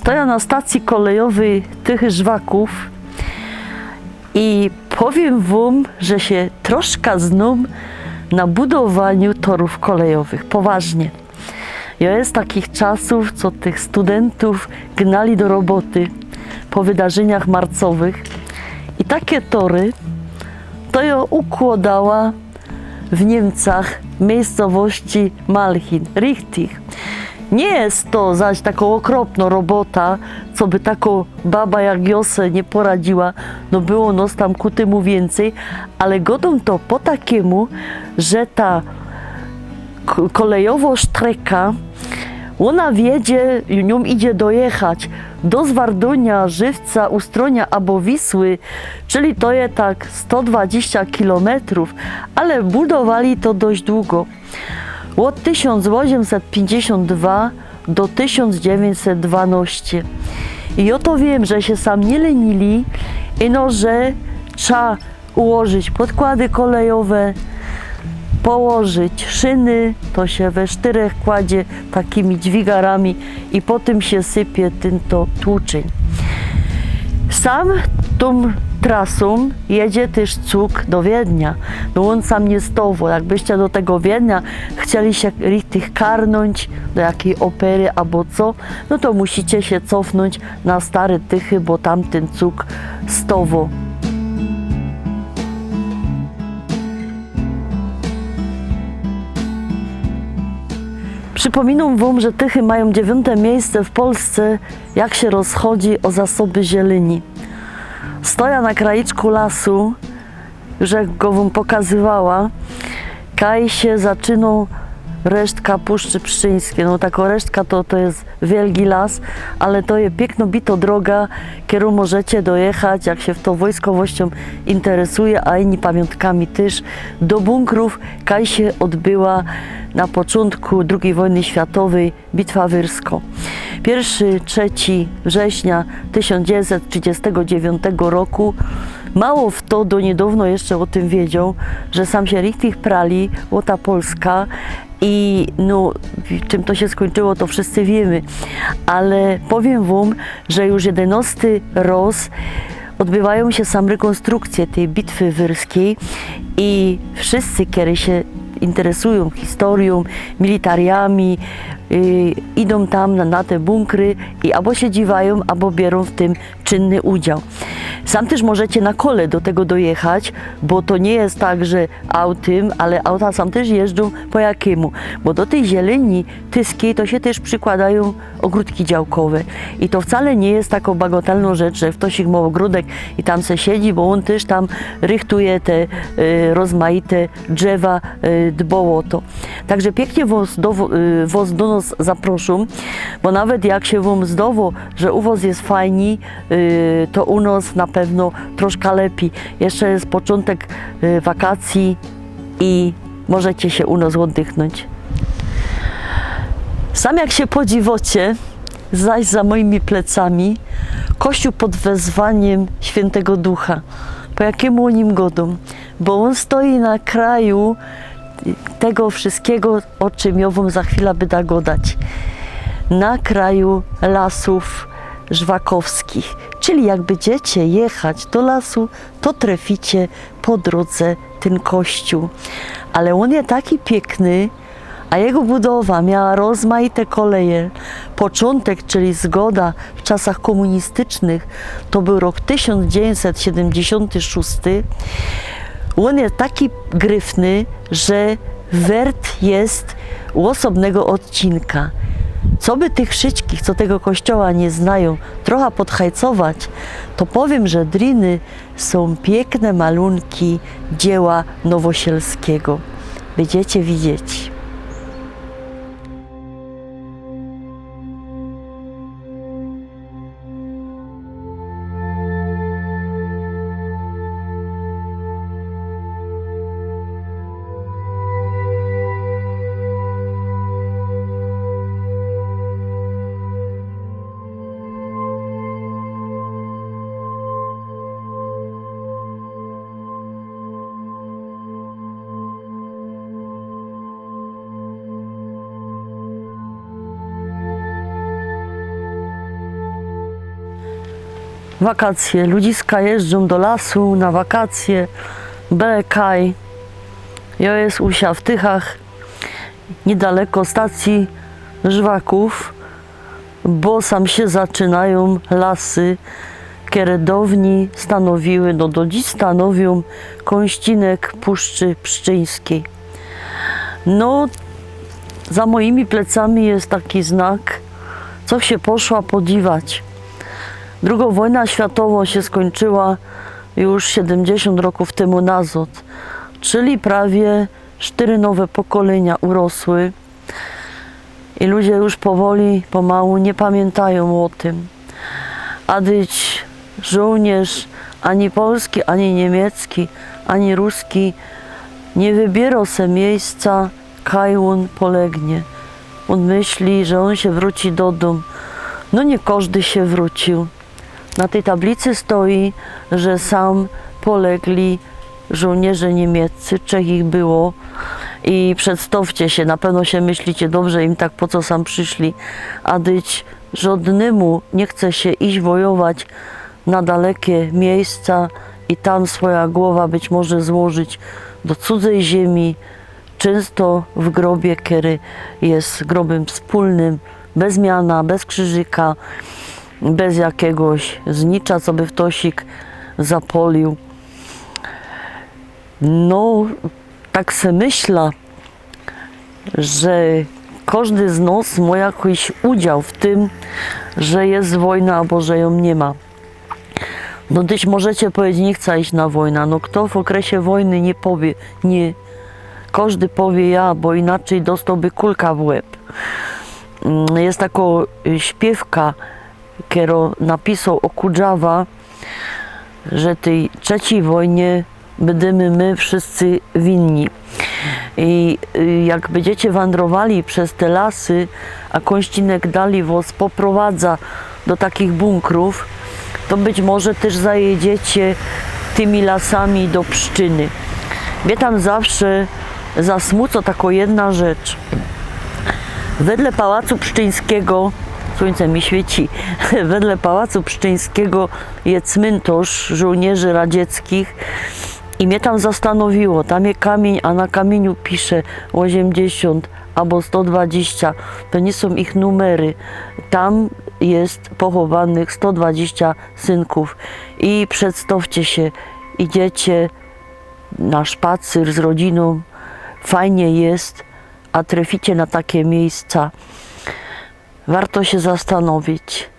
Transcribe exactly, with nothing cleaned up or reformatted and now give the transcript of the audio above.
Stoja na stacji kolejowej tych Żwaków i powiym wōm, że sie troszka znōm na budowaniu torōw kolejowych. Poważnie. Jo je z takich czasōw, co tych studentōw gnali do roboty po wydarzyniach marcowych. I take tory to jo ukłodała w Niymcach, miyjscowości Malchin, richtig. Niy je to zaś tako ôkropno robota, co by tako baba jak jo se niy poradziyła, no było nos tam ku tymu wiyncyj, ale godōm to po takimu, że ta k-, kolejowo sztreka, ôna wiedzie, niōm idzie dojechać do Zwardunia, Żywca, Ustrōnia abo Wisły, czyli to je tak sto dwadzieścia kilometrōw, ale budowali to dość dugo. Ôd tysiōnc ôziymset piyńćdziesiōnt dwa do tysiōnc dziewiyńćset dwanŏście. I ô to wiym, że sie sam niy lynili, ino że trza ułożyć podkłady kolejowe, położyć szyny, to sie we sztyrech kładzie takimi dźwigarami i potym sie sypie tyn to tłuczyń. Sam tōm trasōm jedzie tyż cug do Wiednia. No ôn sam niy stowo. Jakbyście do tego Wiednia chcieli sie richtig karnōńć, do jakij ôpery abo co, no to musicie sie cofnōńć na Stare Tychy, bo tam tyn cug stowo. Przipōminōm wōm, że Tychy majōm dziewiōnte miyjsce w Polsce, jak sie rozchodzi ô zasoby zielyni. Stoja na krajczku lasu, już jak go wōm pokazywała, kaj sie zaczynŏ resztka Puszczy Pszczyńskij. No, tako resztka to, to je wielgi las, ale to je piykno bito droga, kerōm możecie dojechać, jak sie fto wojskowościōm interesuje, a innymi pamiōntkami tyż, do bunkrōw, kaj sie ôdbyła na poczōntku drugij wojny światowyj bitwa wyrsko. Piyrszy, trzeci września tysiōnc dziewiyńćset trzidziestego dziewiōntego roku. Mało fto do niydŏwno jeszcze ô tym wiedzioł, że sam sie richtig prali ô ta Polska i, no, czym to sie skōńczyło, to wszyscy wiymy. Ale powiym wōm, że już jedynŏsty rŏz ôdbywajōm sie sam rekonstrukcje tyj bitwy wyrskij i wszyscy, kerzy sie interesujōm historyjōm, militariami, y, idōm tam na, na te bunkry i abo sie dziwajōm, abo bierōm w tym czynny udział. Sam tyż możecie na kole do tego dojechać, bo to niy je tak, że autym, ale auta sam tyż jeżdżōm po jakimu, bo do tyj zielyni tyskij to sie tyż przikłodajōm ôgrōdki działkowe. I to wcale niy je tako bagotelnŏ rzecz, że ftoś mo ôgrōdek i tam se siedzi, bo ôn tyż tam rychtuje te, y, rozmajte drzewa, y, dbŏ ô to. Tak że piyknie wŏs do, y, wŏs do nos zaproszōm, bo nawet jak sie wōm zdŏwŏ, że u wŏs je fajni, y, to u nos na pewno troszka lepij. Jeszcze je poczōntek, y, wakacyji i możecie sie u nos ôddychnōńć. Sam jak sie podziwŏcie, zaś za mojimi plecami kościōł pod wezwaniym Świyntego Ducha. Po jakimu ô nim godōm? Bo ôn stoi na kraju tego wszyjskigo, ô czym jo wōm za chwila byda godać. Na kraju lasōw żwakowskich. Czyli jak bydziecie jechać do lasu, to treficie po drōdze tyn kościōł. Ale ôn je taki piykny, a jego budowa miała rozmajte koleje. Poczōntek, czyli zgoda w czasach kōmunistycznych, to bōł rok tysiōnc dziewiyńćset siedymdziesiōnty szōsty. Ôn je taki gryfny, że wert je ôsobnego ôdcinka. Coby tych wszyjskich, co tego kościoła niy znajōm, trocha podhajcować, to powiym, że driny sōm piykne malunki dzieła Nowosielskigo. Bydziecie widzieć. Wakacje. Ludziska jeżdżōm do lasu na wakacje. Byle kaj. Jo jest u sia w Tychach, niydaleko stacji Żwakōw, bo sam sie zaczynajōm lasy, kere downij stanowiły, no do dziś stanowiōm, kōnścinek Puszczy Pszczyńskij. No, za mojimi plecami jest taki znak, co sie poszła podziwać. Drugŏ wojna światowo sie skōńczyła już siedymdziesiōnt rokōw tymu nazŏd, czyli prawie sztyry nowe pokolynia urosły i ludzie już powoli, pomału niy pamiyntajōm ô tym. A dyć żołnierz ani polski, ani niymiecki, ani ruski niy wybiyrŏ se miyjsca, kaj ôn polegnie. Ôn myśli, że ôn sie wrōci do dōm. No niy kożdy sie wrōciōł. Na tyj tablicy stoi, że sam polegli żołnierze niymieccy, trzech ich było. I przedstŏwcie sie, na pewno sie myślicie, dobrze im tak, po co sam prziszli. A dyć żŏdnymu niy chce sie iś wojować na daleke miyjsca i tam swoja głowa być może złożyć do cudzyj ziymi, czynsto w grobie, kery jest grobym wspōlnym, bez miana, bez krzyżyka, bez jakigoś znicza, co by ftoś zapŏliōł. No, tak se myśla, że kożdy z nŏs mŏ jakiś udział w tym, że jest wojna abo że jōm niy ma. No, tyż możecie powiedzieć: „Niy chcã iś na wojna”. No, kto w ôkresie wojny niy powie niy? Kożdy powie „ja”, bo inaczyj dostołby kulka w łeb. Mm, jest takŏ, y, śpiywka, kerŏ napisoł Ôkudrzawa, że tyj trzecyj wojnie bydymy my wszyscy winni. I, y, jak bydziecie wandrowali bez te lasy, a kōnścinek dalij wŏs poprowadza do takich bunkrōw, to być może tyż zajedziecie tymi lasami do Pszczyny. Mie tam zawsze zasmucŏ takŏ jedna rzecz. Wedle Pałacu Pszczyńskigo, słōńce mi świyci, wedle Pałacu Pszczyńskigo je cmyntŏrz żołnierzi radzieckich i mie tam zastanowiło, tam je kamiyń, a na kamiyniu pisze ôziymdziesiōnt abo sto dwadziścia, to niy sōm ich numery. Tam jest pochowanych sto dwadziścia synkōw. I przedstŏwcie sie, idziecie na szpacyr z rodzina, fajnie jest, a treficie na take miyjsca. Warto sie zastanowić.